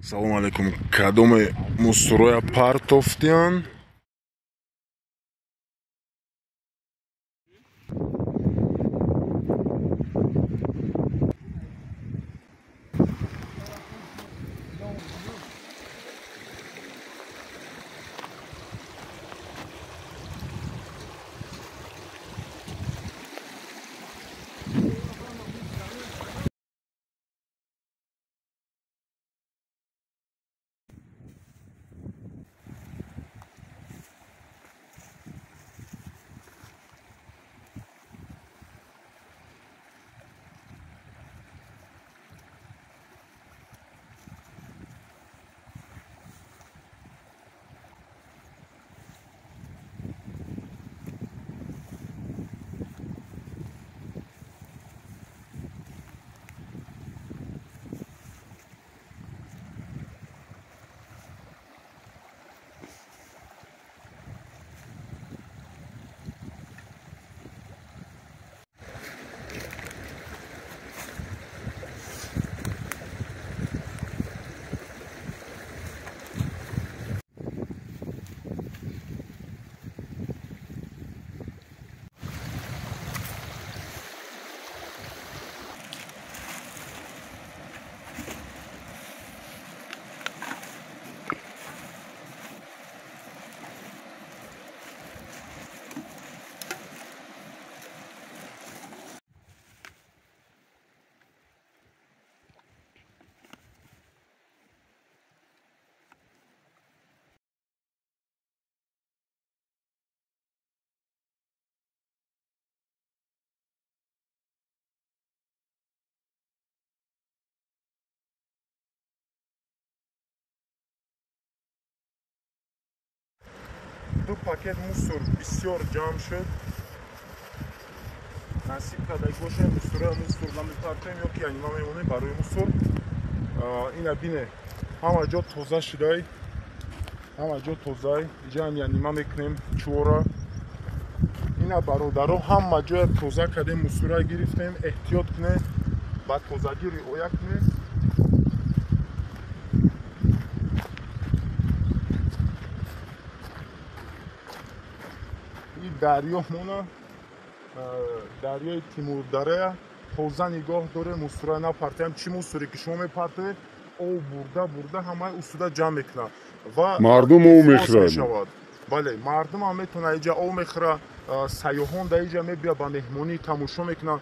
Салому алейкум. Кадоме мусороя партофтиян? Ду пакет мусор бисёр ҷамъ шуд. Насиб карда бошем, мусорро мусор намепартоем ё ки янима мемонем барои мусор. Ина бине, ҳама ҷо тоза шудай, ҳама ҷо тозай. Иҷаам янима мекунем чора. Ина бародаро, ҳама ҷоя тоза кардем, мусора гирифтем. Эҳтиёт кунед, ба тозагӣ риоя кунед. Дарё мона, дарёи Тимурдарая тоза нигоҳ дорем, мусора напартоем. Чӣ мусоре ки шумо мепартоед, об бурда бурда ҳамаи усуда ҷамъ мекунад ва мардум об мехӯрад. Бале, мардум ҳам метавонад иҷа об мехӯрад, сайёҳон дар иҷа мебиёд, ба меҳмонӣ тамошо мекунанд.